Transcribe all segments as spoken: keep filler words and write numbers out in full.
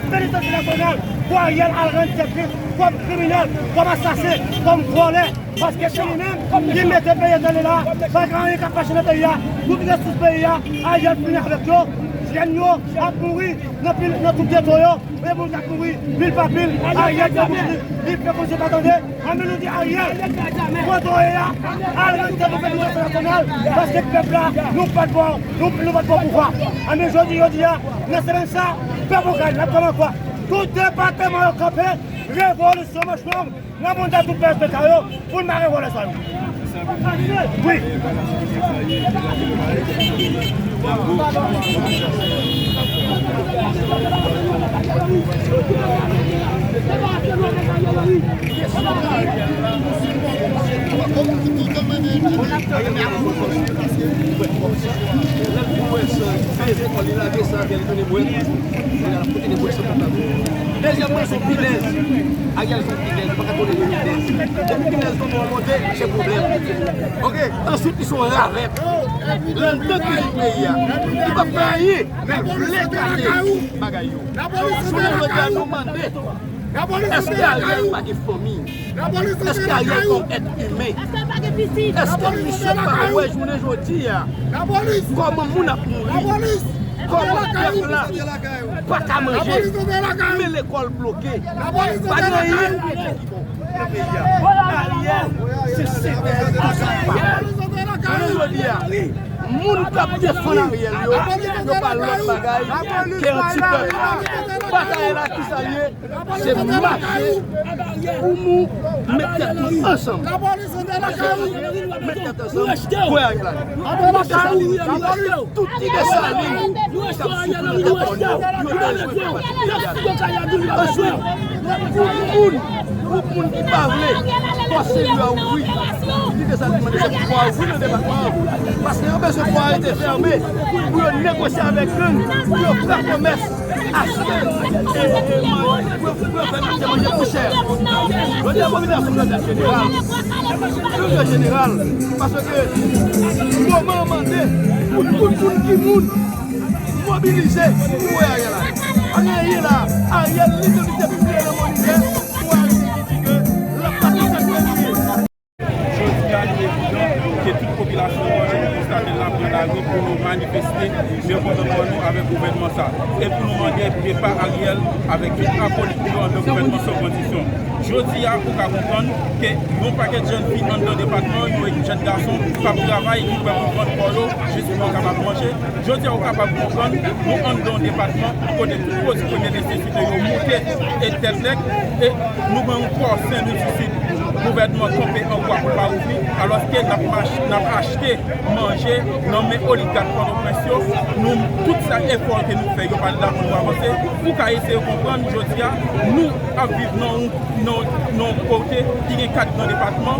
Penitansye nasyonal pou Ariel al rann tèt li kòm kriminèl, kòm asasen, kòm vòlè. Paske se li menm ki mete peyi an nan la. Pa gen anyen k ap mache nan peyi a. Tout resous peyi a, Ariel fini avèk yo. Jèn yo ap mouri nan pil, nan tout geto yo. Men moun k ap mouri pil pa pil, Ariel fè bouch li, li fè kòmsi pa tande. Anben nou di Ariel, kote w ye a, al rann tèt ou penitansye nasyonal, paske pèp la, nou pa t ba w, nou, nou pa t ba w pouvwa. Anben jodi, jodi a, nan semèn sa, pèp Okay, n ap kanpe ankò. Tout depatman yo kanpe, revolisyon manch long, nan manda tout P S P K yo, pou n mare vòlè sa yo. Wi. Dezyèmman, se yon pinèz. Ariel se yon pinèz, nou pa ka tolere pinèz. Depi pinèz tonbe yon kote, se pwoblèm. Oke, answit, li se yon ravèt. Lè l te touye peyi a, li pa fè anyen, men l vle gate bagay yo. Jounen jodi a, nou mande, èske Ariel pa gen fanmi? Èske Ariel pa yon èt imen? Èske misye pa wè jounen jodi a kòman moun ap mouri? Kòman pèp la pa ka manje? Men lekòl bloke. Pa gen anyen ki bon nan peyi a. Ariel se sentèz tout sa ki pa bon. Jounen jodi a, moun k ap defann Ariel yo, yo pa lòt bagay ke anti-pèp. Batay la, kisa l ye? Se mache pou nou met tèt nou ansanm. Mache pou nou met tèt ansanm. Kwè Ariel la. Tout ti Desalin k ap soufri nan tèt yo, yo dwe jwenn pati peyi a. Answit, pou moun, pou moun ki pa vle fòse yo a ouvri, ti Desalin mande se pou yo ouvri nan depatman an. Paske yo bezwen fò a rete fèmen pou yo negosye avèk gang, pou yo fè kòmès. Achte, e, e, manje, pou, pou yo fè manje, manje pi chè. Jodi a, popilasyon an dwe jeneral. Yo dwe jeneral. Paske moman an mande pou tout moun ki moun mobilize pou voye Ariel la. Pa gen anyen la. Ariel, li menm, li te pibliye nan Moniteur pou Ariel ki di ke l ap pati sa k fè li ye. Jodi a, li evidan ke tout popilasyon an, jan nou konstate l la, pran lari pou nou manifeste mevwantòdman nou avèk gouvènman sa. E pou nou mande depa Ariel avèk tout akolit li yo anba gouvènman san kondisyon. Jodi a, ou ka konprann ke yon pakèt jèn fi anndan depatman, yon jèn gason k ap travay, ki prè pou pran kò yo, jis pou yo kapab manje. Jodi a, ou kapab konprann, nou anndan yon depatman kote tout pwodui premye nesesite yo moute e tèt nèg, e nou pran yon pòsen, nou di si gouvènman kanpe an bwa pou l pa ouvri, alòske n ap mach-, n ap achte manje nan men oligak Pòtoprens yo. Nou, tout sa efò ke nou fè, yo pa t la pou nou avanse. Ou ka eseye konprann, jodi a, nou ap viv nan yon nan, nan yon kote ki gen kat gran depatman,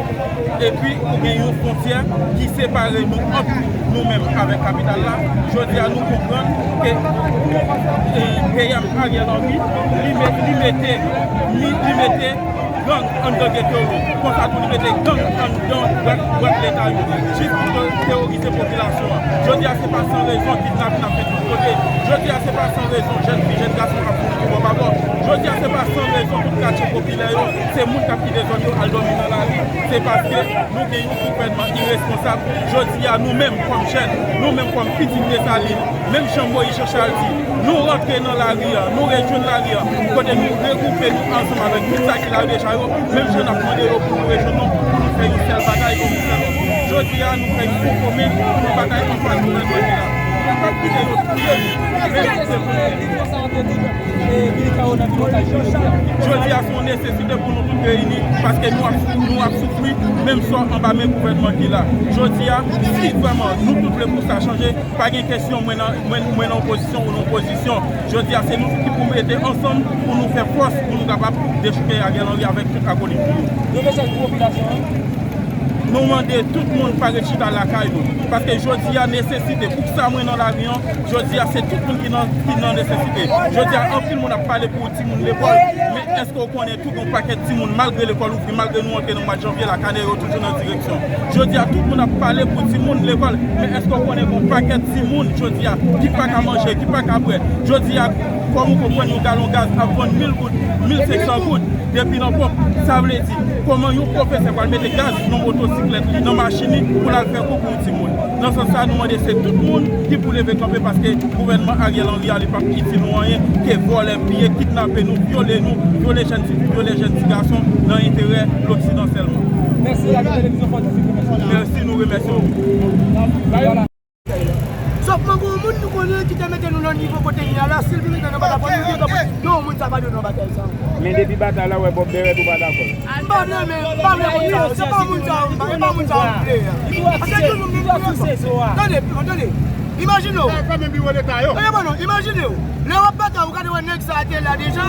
epi ou gen yon fwontyè ki separe nou ant nou menm avèk kapital la. Jodi a, nou konprann ke, e, P M Ariel Henry, li met-, li mete, li, li mete gang anndan geto yo. Konsa tou, li mete gang anndan bwat, bwat leta yo. Jis pou te-, teworize popilasyon an. Jodi a, se pa san rezon kidnapin ap fèt tout kote. Jodi a, se pa san rezon jèn fi, jèn gason ap mouri tout bò pa bò. Jodi a, se pa san rezon tout katye popilè yo, se moun k ap kite zòn yo al dòmi nan lari. Se paske nou gen yon gouvènman iresponsab. Jodi a, nou menm kòm jèn, nou menm kòm pitit Desalin, menm jan Moyiz Jan Chal di, nou rantre nan lari a, nou rejwenn lari a, kote nou regwoupe nou ansanm avèk tout sa ki la yo deja yo, menm jan n ap mande yo pou nou rejwenn nou, pou nou fè yon sèl bagay, pou nou fè yon. Jodi a, nou fè yon fwon komen, pou nou batay anfas gouvènman ki la. Nou p ap kite yo touye nou, men se pou nou. Jodi a, se yon nesesite pou nou tout reyini, paske nou ap, nou ap soufri menm sò anba men gouvènman ki la. Jodi a, si vrèman nou tout vle pou sa chanje, pa gen kesyon mwen nan, mwen, mwen nan opozisyon ou nan pozisyon. Jodi a, se nou tout ki pou mete ansanm pou nou fè fòs pou nou kapab dechouke Ariel Henry avèk tout akolit li yo. Yon mesaj pou popilasyon an. Nou mande tout moun pa ret chita lakay nou. Paske jodi a nesesite, poukisa mwen nan lari an, jodi a se tout moun ki nan, ki nan nesesite. Jodi a anpil moun ap pale pou timoun lekòl, men èske w konnen tou gen yon pakèt timoun malgre lekòl ouvri, malgre nou antre nan mwa janvye la, kanè yo toujou nan direksyon. Jodi a tout moun ap pale pou timoun lekòl, men èske w konnen gen yon pakèt timoun jodi a ki pa ka manje, ki pa ka bwè? Jodi a, kòm ou konprann, yon galon gaz ap vann mil goud, mil senk san goud. Depi nan ponp, sa vle di, kòman yon pwofesè pral mete gaz nan motosiklèt li, nan machin li, pou l al fè kou pou yon timoun? Nan sans sa, nou mande se tout moun ki pou leve kanpe, paske gouvènman Ariel Henry a, li p ap itil nou anyen, ke vòlè, piye, kidnape nou, vyole nou, vyole jèn tifi, vyole jèn ti gason, nan enterè loksidan sèlman. Mèsi, Televizyon Fòtisi, mèsi. Mèsi, nou remèsye w. Sòf mwen gen yon moun nou konnen ki te mete nou nan nivo kote n ye a la, si l vin mete nou pa dakò, nou gen dwa pote non, moun sa pa dwe nan batay sa. Men depi batay la, wè Bòb Bèwèt ou pa dakò. M pa vle, men m pa vle moun sa yo. Se pa moun sa yo, m pa, e pa moun sa yo m vle a. Paske tout moun vin pou yo. Tande, tande. Imajine w. Tande, bon, non, imajine w. Lè w ap batay, ou gade wè nèg sa a te la deja.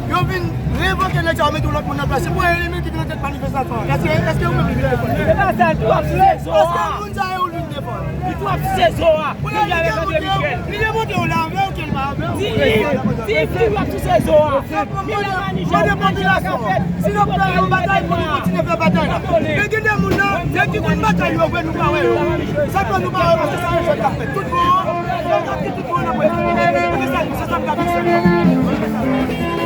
Yo vin revoke nèg sa yo, mete yon lòt moun nan plas. Se pou yo menm ki vin nan tèt manifestasyon an. Èske, èske ou menm ki vin defann? Se pa sa, li tou ap sou rezo a. Èske moun sa yo ou vin defann? Li tou ap sou rezo a. Menm jan avèk André Michel. Li demontre w la avè w ke l pa avè w. Di li, di li tou ap sou rezo a. Men la manif, manif la ka fèt. Si n ap fè yon batay, pou nou kontinye fè batay la. Men gen de moun nan, nèg ki konn batay yo vre, nou pa wè yo. Sa fè nou pa wè yo, paske sa yo fè la. Tout bon, tout bon, tout bon, n ap wè. Mete sa, se sa m ta di sèlman.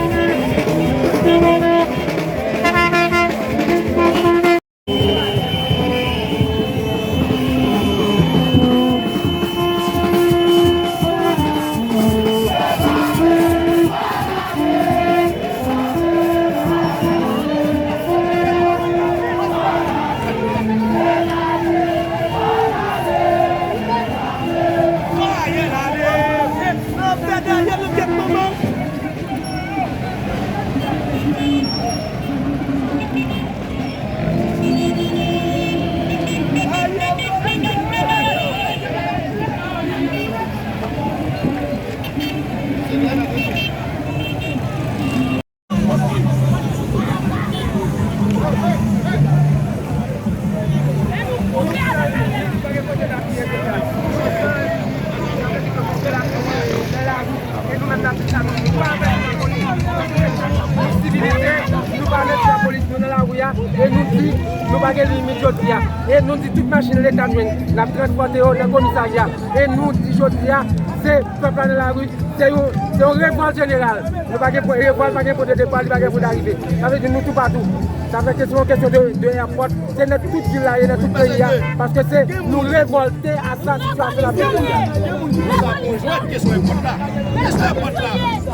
Sivilite, nou pa mete lapolis nou nan lari a, e nou di, nou pa gen limit jodi a. E nou di tout machin Leta n jwenn, n ap transpòte yo nan komisarya. E nou di jodi a, se pèp la nan lari, se yon, se yon revòlt jeneral. Nou pa gen pwen, revòlt pa gen pwen de depa, li pa gen pwen darive. Sa vle di nou toupatou. Sa fè ke se yon kesyon de, de èpòt. Se nan tout vil la, e nan tout peyi a. Paske se nou revòlte a sa sitiyasyon la. Gen moun ki konsa pou jwenn kesyon èpòt la. Kesyon èpòt la,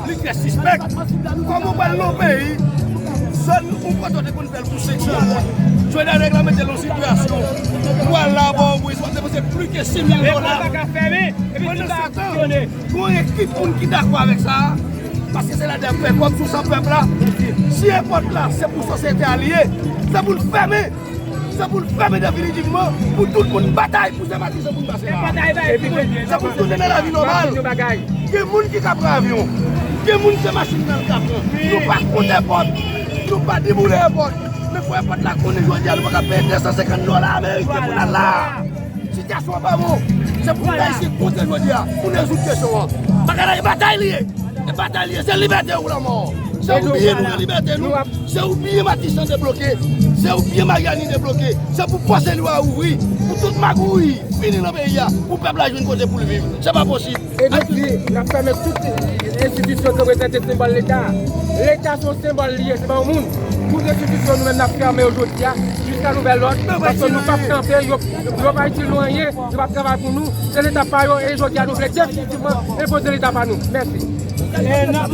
li trè sispèk. Kòman w pral nan yon peyi, zòn ou kote w te konn fè l pou senk san goud, jodi a nèg la mete l nan yon sitiyasyon pou al la bò, ou bezwen depanse plis ke sis mil dola. Pandan se tan, gon ekip moun ki dakò avèk sa a, paske se la y ap fè kòb sou san pèp la. Si èpòt la, se pou sosyete a li ye, se pou l fèmen. Se pou l fèmen definitivman, pou tout moun batay pou se Matisan pou n pase la. Se pou, se pou n tounen nan lavi nòmal. Gen moun ki ka pran avyon. Gen moun se machin nan l ka pran. Nou pa kont èpòt. Nou pa deboule èpòt. Men fò èpòt la konnen jodi a nou pa ka peye de san senkant dola ameriken pou n al la. Sitiyasyon an pa bon. Se pou nou Ayisyen kontre jodi a, pou n rezoud kesyon an. Bagay la e batay li ye. E batay li ye, se libète ou lanmò. Se ou byen nou gen libète nou. Se ou byen Matisan debloke. Se ou byen Maryani debloke. Se pou pòs li a ouvri. Pou tout magouy fini nan peyi a. Pou pèp la jwenn kote pou l viv. Se pa posib. E nou di, n ap fèmen tout enstitisyon ki reprezante senbòl Leta. Leta se yon senbòl li ye, se pa yon moun. Tout enstitisyon nou menm n ap fèmen yo jodi a, jiska nouvèl lòd, paske nou p ap kanpe, yo, yo pa itil nou anyen, yo p ap travay pou nou. Se Leta pa yo, e jodi a nou vle definitivman enpoze Leta pa nou. Mèsi.